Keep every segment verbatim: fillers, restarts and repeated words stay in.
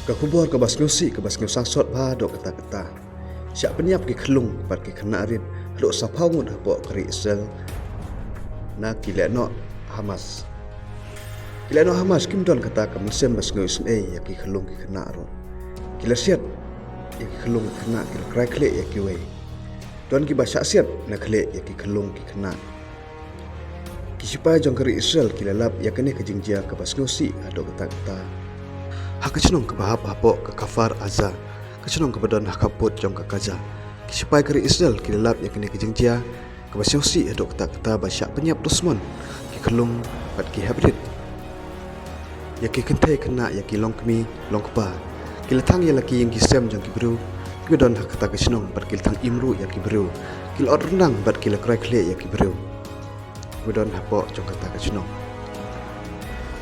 Ka khubor kaba sngewsih kaba sngew sangsot bha haduh katta katta. Shah pynïap ki khyllung bad ki khynnah rit haduh saphew ngut hapoh ka ri Israel na ki lehnoh Hamas. Ki lehnoh Hamas kim don kata ka mynsiem ba sngew isynei ïa ki khyllung ki khynnah ruh. Ki la siat ïa ki khyllung ki khynnah, ki la krai khlieh ïa kiwei. Don kiba shah siat na khlieh ïa ki khyllung ki khynnah. Ki sipai jong ka ri Israel ki la lap ïa kane ka jingjia kaba sngewsih haduh katta katta ha ka shnong kaba hap hapoh ka Kfar Aza, ka shnong kaba don ha khappud jong ka Gaza. Ki sipai ka ri Israel ki la lap ïa kane ka jingjia kaba sngewsih haduh katta katta ba shah pynïap dusmon ki khyllung bad ki hep rit ïa ki kynthei khynnah, ïa ki longkmie longkpa. Ki la thang ïa la ki ïing ki sem jong ki briew kiba don ha kata ka shnong bad ki la thang im ruh ïa ki briew. Ki la ot ryndang bad ki la krai khlieh ïa ki briew kiba don hapoh jong kata ka shnong.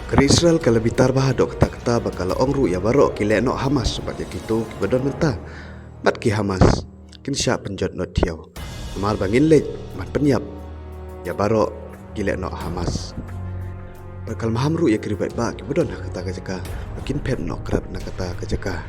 Ka ri Israel ka la bitar bha haduh katta katta ba ka la ong ruh ïa baroh ki lehnoh Hamas bad ïa kito kiba don mynta bad ki Hamas, kin shah pynjot noh thiaw namar ba ngin leit ban pynïap ïa baroh ki lehnoh Hamas. Bad ka la maham ruh ïa ki riewpaidbah kiba don ha kata ka jaka ba kin phet noh krep na kata ka jaka.